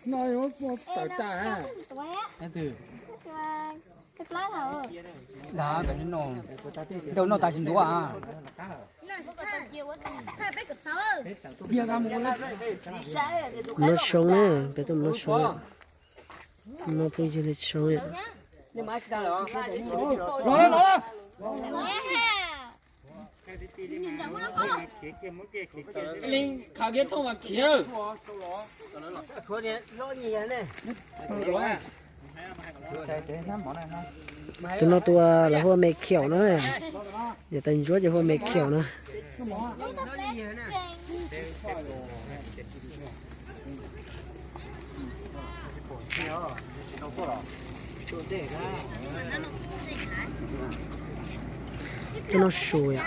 No yuav tawm tas. Ntau noj tas tsis ntuav. Noj soo na, peb tuaj noj soo. Noj phooj ywg li soo. Tus no tus lawv hu ua me khiaum no, niam tais ntsuab ces hu ua me khiaum no. Cov no su yom.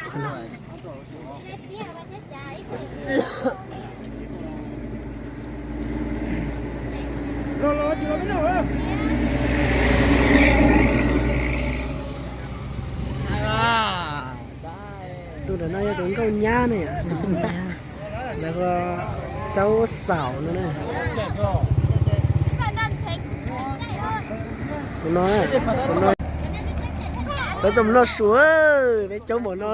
Tus ntawm no yog tus nkauj nyab ne, lawv hu ua Caub Xaum no na. Tus no, tus no, peb tuaj mus noj su, peb coob npaum no.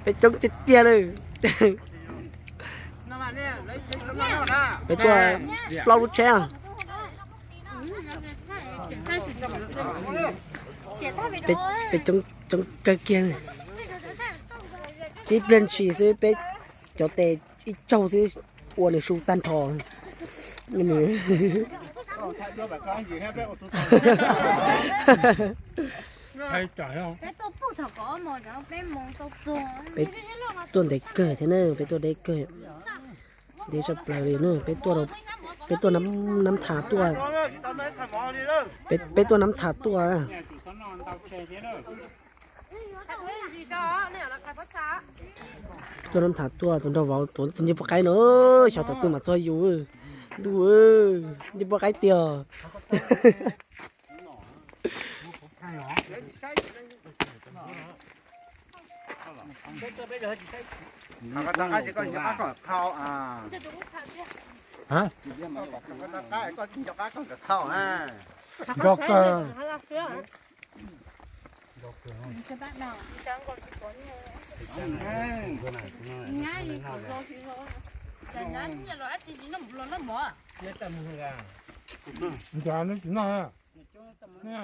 Peb coob tiag tiag li. Peb tuaj plaub lub tsheb. Peb coob kawg kiag. Tib pliag ntshis xwb peb cov tes ib tsaug xwb ua nws su tag nrho. Peb tuaj ntev kawg thiab na, peb tuaj ntev kawg, ntev tshaj plaws li na. Peb tuaj, peb tuaj Nab Thas tuaj, peb tuaj Nab Thas tuaj. Tuaj Nab Thas tuaj, tus nraug vauv tus ncej puab qaib no, xyov thaum twg mam txog yus. Ntuj, ncej puab qaib tiag. Nco kawg. Nco, neb tsis noj na.